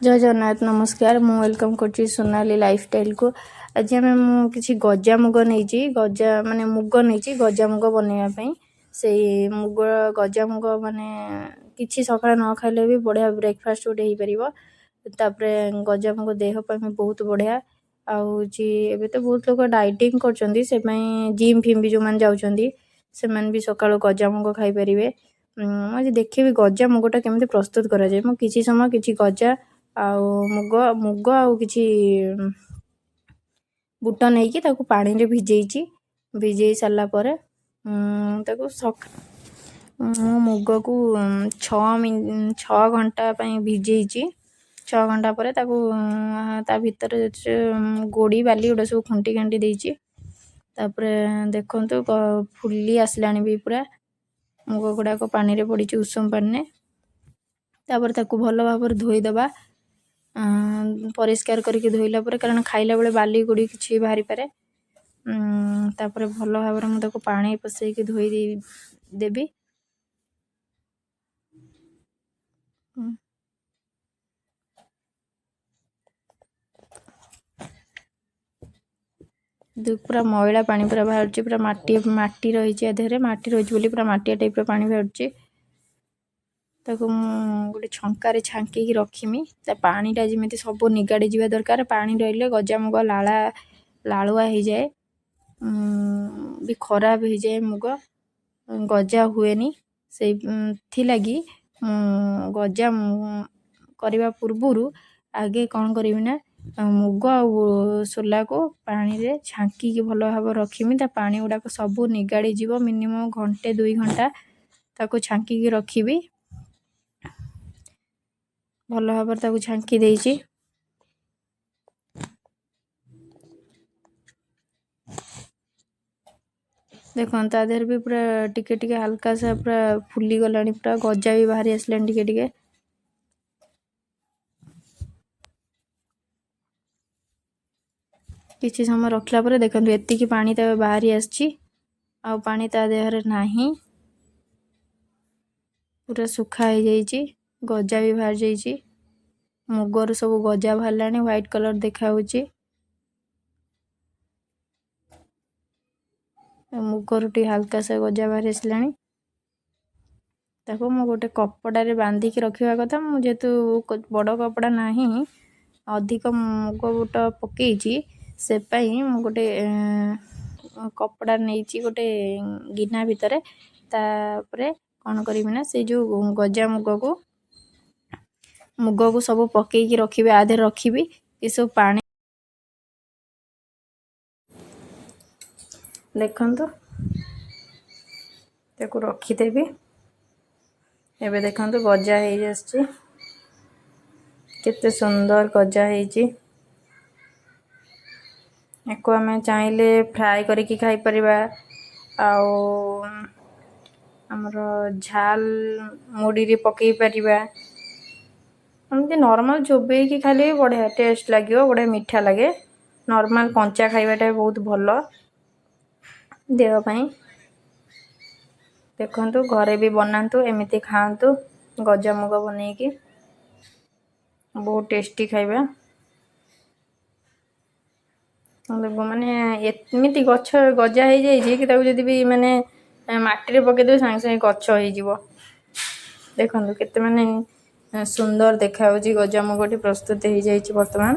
ଜୟ ଜଗନ୍ନାଥ, ନମସ୍କାର। ମୁଁ welcome କରୁଛି ସୋନାଲି ଲାଇଫଷ୍ଟାଇଲକୁ। ଆଜି ମୁଁ କିଛି ଗଜା ମୁଗ ନେଇଛି, ଗଜା ମାନେ ମୁଗ ନେଇଛି ଗଜା ମୁଗ ବନେଇବା ପାଇଁ। ସେଇ ମୁଗ ଗଜା ମୁଗ ମାନେ କିଛି ସକାଳେ ନ ଖାଇଲେ ବି ବଢ଼ିଆ ବ୍ରେକଫାଷ୍ଟ ଗୋଟେ ହେଇପାରିବ। ତାପରେ ଗଜା ମୁଗ ଦେହ ପାଇଁ ବି ବହୁତ ବଢ଼ିଆ। ଆଉ ହେଉଛି ଏବେ ତ ବହୁତ ଲୋକ ଡାଇଟିଂ କରୁଛନ୍ତି, ସେ ପାଇଁ ଜିମ୍ ଫିମ୍ ବି ଯେଉଁମାନେ ଯାଉଛନ୍ତି ସେମାନେ ବି ସକାଳୁ ଗଜା ମୁଗ ଖାଇପାରିବେ। ମୁଁ ଆଜି ଦେଖିବି ଗଜା ମୁଗଟା କେମିତି ପ୍ରସ୍ତୁତ କରାଯାଏ। ମୁଁ କିଛି ସମୟ କିଛି ଗଜା ଆଉ ମୁଗ ଆଉ କିଛି ବୁଟ ନେଇକି ତାକୁ ପାଣିରେ ଭିଜେଇଛି। ଭିଜେଇ ସାରିଲା ପରେ ତାକୁ ମୁଁ ମୁଗକୁ 6 ଘଣ୍ଟା ପାଇଁ ଭିଜେଇଛି। 6 ଘଣ୍ଟା ପରେ ତାକୁ ତା ଭିତରେ ଗୋଡ଼ି ବାଲି ଗୁଡ଼ା ସବୁ ଖୁଣ୍ଟି ଘାଣ୍ଟି ଦେଇଛି। ତାପରେ ଦେଖନ୍ତୁ ଫୁଲି ଆସିଲାଣି ବି ପୁରା ମୁଗ ଗୁଡ଼ାକ ପାଣିରେ ପଡ଼ିଛି, ଉଷୁମ ପାଣିରେ। ତାପରେ ତାକୁ ଭଲ ଭାବରେ ଧୋଇଦେବା, ପରିଷ୍କାର କରିକି ଧୋଇଲା ପରେ, କାରଣ ଖାଇଲା ବେଳେ ବାଲି ଗୋଡ଼ି କିଛି ବାହାରିପାରେ। ତାପରେ ଭଲ ଭାବରେ ମୁଁ ତାକୁ ପାଣି ପଶେଇକି ଧୋଇ ଦେବି। ପୁରା ମଇଳା ପାଣି ପୁରା ବାହାରୁଛି, ପୁରା ମାଟି ମାଟି ରହିଛି ଆ ଦେହରେ, ମାଟି ରହିଛି ବୋଲି ପୁରା ମାଟିଆ ଟାଇପ୍ର ପାଣି ବାହାରୁଛି। ତାକୁ ମୁଁ ଗୋଟେ ଛଙ୍କାରେ ଛାଙ୍କିକି ରଖିମି। ତା ପାଣିଟା ଯେମିତି ସବୁ ନିଗାଡ଼ି ଯିବା ଦରକାର। ପାଣି ରହିଲେ ଗଜାମୁଗ ଲାଳୁଆ ହେଇଯାଏ, ବି ଖରାପ ହେଇଯାଏ, ମୁଗ ଗଜା ହୁଏନି। ସେଇଥିଲାଗି ମୁଁ ଗଜା କରିବା ପୂର୍ବରୁ ଆଗେ କ'ଣ କରିବି ନା ମୁଗ ଆଉ ସୋଲାକୁ ପାଣିରେ ଛାଙ୍କିକି ଭଲ ଭାବରେ ରଖିମି। ତା ପାଣି ଗୁଡ଼ାକ ସବୁ ନିଗାଡ଼ି ଯିବ। ମିନିମମ୍ ଘଣ୍ଟେ 2 ଘଣ୍ଟା ତାକୁ ଛାଙ୍କିକି ରଖିବି। ଭଲ ଭାବରେ ତାକୁ ଛାଙ୍କି ଦେଇଛି। ଦେଖନ୍ତୁ ତା ଦେହରେ ବି ପୁରା ଟିକେ ଟିକେ ହାଲକା ସା ପୁରା ଫୁଲିଗଲାଣି, ପୁରା ଗଜା ବି ବାହାରି ଆସିଲାଣି ଟିକେ ଟିକେ। କିଛି ସମୟ ରଖିଲା ପରେ ଦେଖନ୍ତୁ ଏତିକି ପାଣି ତା ବାହାରି ଆସିଛି, ଆଉ ପାଣି ତା ଦେହରେ ନାହିଁ, ପୁରା ଶୁଖା ହେଇଯାଇଛି, ଗଜା ବି ବାହାରି ଯାଇଛି। ମୁଗରୁ ସବୁ ଗଜା ବାହାରିଲାଣି, ହ୍ୱାଇଟ୍ କଲର୍ ଦେଖାଯାଉଛି। ମୁଗରୁ ଟିକେ ହାଲକା ସା ଗଜା ବାହାରି ଆସିଲାଣି। ତାକୁ ମୁଁ ଗୋଟେ କପଡ଼ାରେ ବାନ୍ଧିକି ରଖିବା କଥା। ମୁଁ ଯେହେତୁ ବଡ଼ କପଡ଼ା ନାହିଁ, ଅଧିକ ମୁଗ ବୁଟ ପକେଇଛି, ସେ ପାଇଁ ମୁଁ ଗୋଟେ କପଡ଼ା ନେଇଛି ଗୋଟେ ଗିନା ଭିତରେ। ତାପରେ କ'ଣ କରିବି ନା ସେଇ ଯେଉଁ ଗଜା ମୁଗକୁ ସବୁ ପକେଇକି ରଖିବି, ଆ ଦେହରେ ରଖିବି ଏସବୁ ପାଣି। ଦେଖନ୍ତୁ ତାକୁ ରଖିଦେବି। ଏବେ ଦେଖନ୍ତୁ ଗଜା ହେଇଆସିଛି, କେତେ ସୁନ୍ଦର ଗଜା ହେଇଛି। ୟାକୁ ଆମେ ଚାହିଁଲେ ଫ୍ରାଏ କରିକି ଖାଇପାରିବା, ଆଉ ଆମର ଝାଲ ମୁଢ଼ିରେ ପକେଇ ପାରିବା। ଏମିତି ନର୍ମାଲ୍ ଚୋବେଇକି ଖାଇଲେ ବି ବଢ଼ିଆ ଟେଷ୍ଟ ଲାଗିବ, ବଢ଼ିଆ ମିଠା ଲାଗେ। ନର୍ମାଲ୍ କଞ୍ଚା ଖାଇବାଟା ବହୁତ ଭଲ ଦେହ ପାଇଁ। ଦେଖନ୍ତୁ ଘରେ ବି ବନାନ୍ତୁ, ଏମିତି ଖାଆନ୍ତୁ ଗଜା ମୁଗ ବନେଇକି, ବହୁତ ଟେଷ୍ଟି ଖାଇବା। ମାନେ ଏମିତି ଗଛ ଗଜା ହେଇଯାଇଛି କି ତାକୁ ଯଦି ବି ମାନେ ମାଟିରେ ପକେଇଦେବେ ସାଙ୍ଗେ ସାଙ୍ଗେ ଗଛ ହେଇଯିବ। ଦେଖନ୍ତୁ କେତେ ମାନେ ସୁନ୍ଦର ଦେଖାଯାଉଛି ଗଜା ମୁଗଟି ପ୍ରସ୍ତୁତ ହେଇଯାଇଛି ବର୍ତ୍ତମାନ।